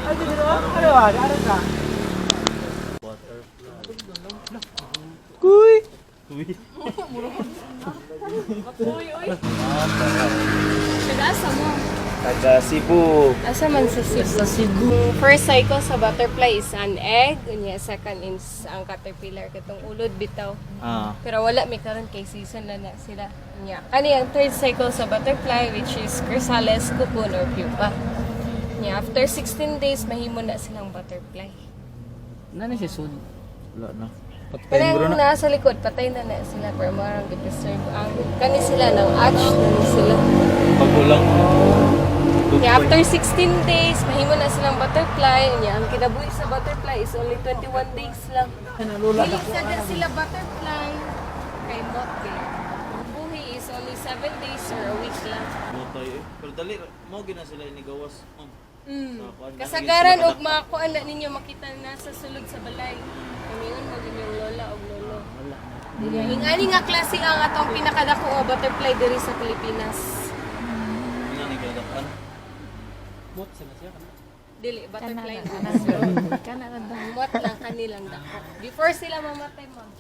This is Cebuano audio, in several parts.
Ano ba? Ano ka? Kuy! Taga-asa mo? Taga Cebu. Asa man sa Cebu? Sa Cebu. First cycle sa butterfly is an egg, unya second is ang caterpillar katong ulod bitaw. Pero wala may karon kay season na na sila. Unya. Kani ang third cycle sa butterfly, which is chrysalis, cocoon or pupa. Unya, after 16 days mahimo na silang butterfly. Nana siya sud. Wala na. Patayin bro Kanang na. nasa likod, patay na na sila pero marang gipreserve ang kani sila ng arch na ni sila. Pagulang. Yeah, after 16 days, mahimo na silang butterfly. Nya, ang kinabuhi sa butterfly is only 21 days lang. Dili sada sila butterfly kay moth eh. Ang buhi is only 7 days or a week lang. Motay eh. Pero dali, mo gina sila inigawas, ma'am. Sa kuan, Kasagaran og makuan na ninyo makita na sa sulod sa balay. Kamiyon mo inyong lola og lolo. Dili ingani nga klase ang atong pinakadako nga butterfly diri sa Pilipinas. Nga ni kinadakan. Dili butterfly na. Moth lang kanilang dako. Before sila mamatay, ma'am.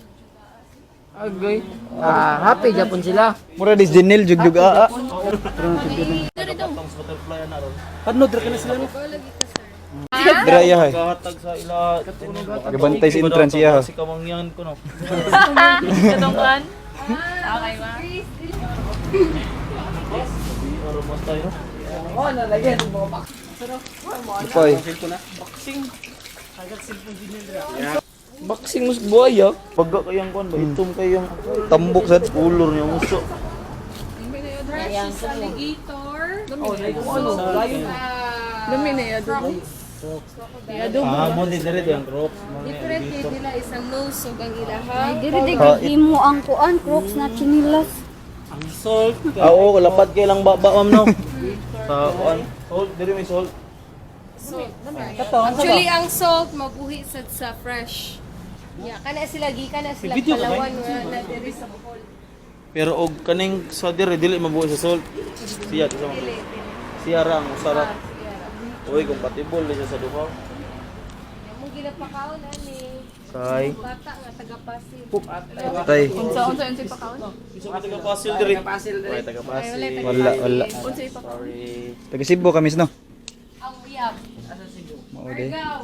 Agay. Ah, happy Japon sila. Mura dis Janel jugjug aa. Patong sa butterfly na ron. Padno dra kana sila no. Go lagi ka, sir. Dra iya hay. Kahatag sa ila. Gabantay sa entrance iya. Si kamangyan ko no. Okay ba? Oro mas tayo. Oh, nalagyan mo pa. Upoy. Boxing mo sa buhay ah. Baga kayang kuan ba itom kayang Tambok sad. Ulor niya muso. Brush is alligator. Oh, ano, layo. Dumi na yun. Ah, mo di dire yung crocs. Different kay nila is ang nose ug ang ilaha. Diri di gid mo ang kuan Crocs na chinilas. Ang salt. Ah, oo, lapad kay lang baba ma'am no. Sa kuan, salt dire may salt. Salt. Actually, ang salt mabuhi sad sa fresh. Yeah, kana sila gikan na sila Palawan wala na diri sa Bohol. Pero og kaning sa dire dili mabuhi sa salt. Siya sa Dili, dili. Siya ra ang usara. Ah, siya ra. Uy, compatible siya sa duha. Mo ginapakaon ani Say. bata nga taga Pasig. Tay. Isa ka taga Pasil dire. Pasil dire. Uy, taga Pasil. Wala wala. Sorry. Taga Cebu kami no. Ang uyab. Mao day. Argao.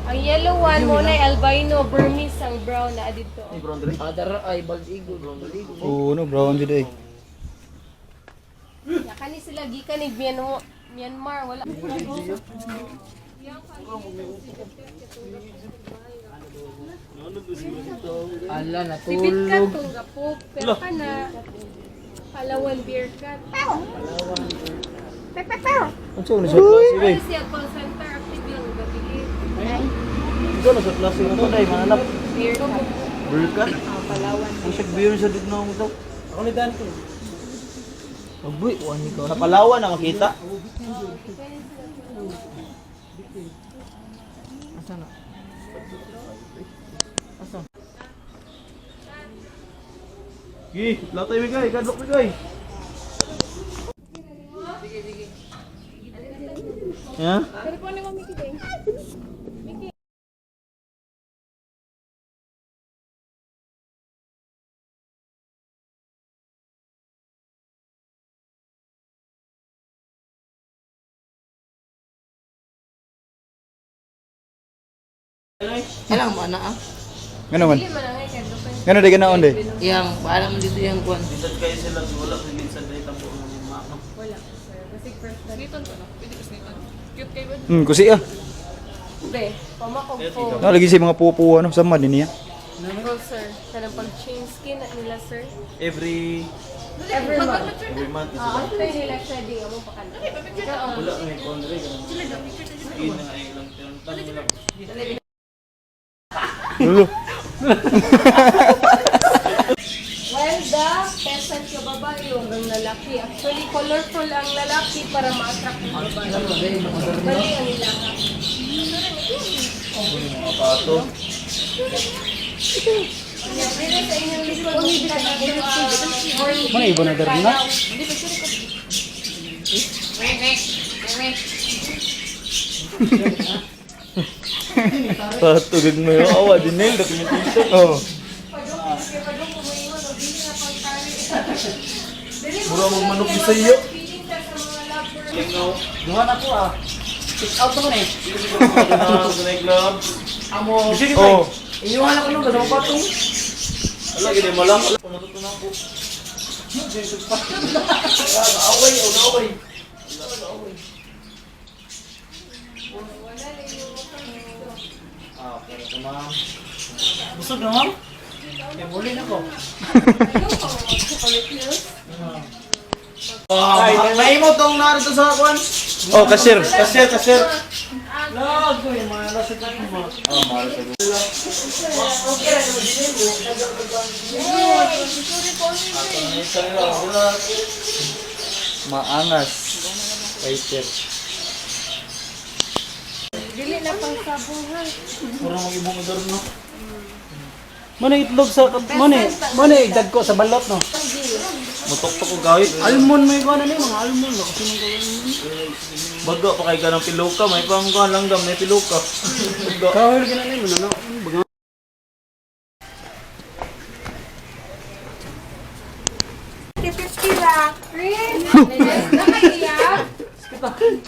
Ang yellow one mo na albino, Burmese ang brown na dito. Brown dire. Adara ay bald eagle. Bald eagle. Oo no, brown jud ay. Ya, kani sila gikan ni Myanmar, Myanmar wala. Ala Sibit ka natulog. tong gapo, pero kana Palawan beer cat. Unsa ni sa klase Ay, siya call center active yung gabi. Unsa na sa klase mo day mananap. Beer cat. Burka. Ah, Palawan. Ang siya beer sa dito na mo. Ako ni Dan ko. Agoy, wani ko. Sa Palawan na makita. Asa na? Asa? Gi, latay mi kay, kadlok mi kay. Ya? Kailang mo ana ah. Ngano man? Dili man ang kay dukan. Ngano day ganaon day? Yang paalam dito yang kuan. Bisan kayo sila wala sa minsan dahil tampo ang mga no. Wala sir. Kasi first na. Kusi ah. Be, pamakog po. Na lagi sa mga pupo ano sama din niya. Go sir. Kanang pag change skin na nila sir. Every Every month. every month is Ah, after nila shedding amo pa kana. wala may kondre skin na ay lang tan nila. Lulo. Well, the peasant yung babae yung ang lalaki. Actually, colorful ang lalaki para ma-attract yung babae. Bali ang ilaha. Mga pato. Yeah, pero sa inyong likod, makita na ito, ah, Mana iba na dar na? Patugag mo yung awa, dinel, documentation. Oh. Mura mong manok sa iyo. Duha na ko ah. Pick out naman eh. Amo. Oh. Inyuhan ako nung kasama patong. Ala, gini mo lang. Natutunan ko. Away, away. Ah, okay na to, ma'am. Busog na ma'am. Eh, muli na ko. Ay, naimo tong narito sa kwan. Oh, cashier. Cashier, cashier. Lago yung mga nasa tayo mo. Oh, mahal sa Maangas. Waiter. Dili na pang sabong ha. Mura mong ibong adorno. Muna itlog sa muna muna dagko sa balot no. Mutok-tok ko gawit. Almond may kuan na ni mga almond ba kasi nang gawin. Bago pa kay ganang piluka, may pangkuhan lang gam, may piluka. Bago. Kahoy gina ni mo na no. Baga. Nakaiyak.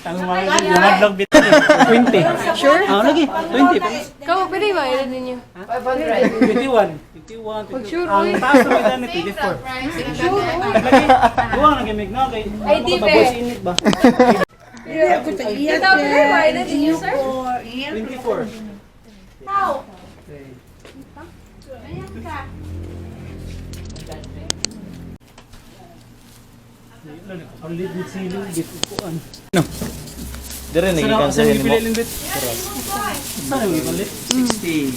Ang mga mga bit. 20. Sure? Ah, lagi. 20. Kamu pwede ba ila ninyo? 21. 21. Sure, Ang uy. taas na may ni 24. Sure, uy. Lagi. Duwa na gimig na kay. Ay, di, be. Boss init ba? Ikaw pwede ba ila ninyo, sir? 24. Kapalit with siling, bit upuan. Dire Saan nagikan saan sa nimo. gipilit bit? Saan ang gipalit? 60.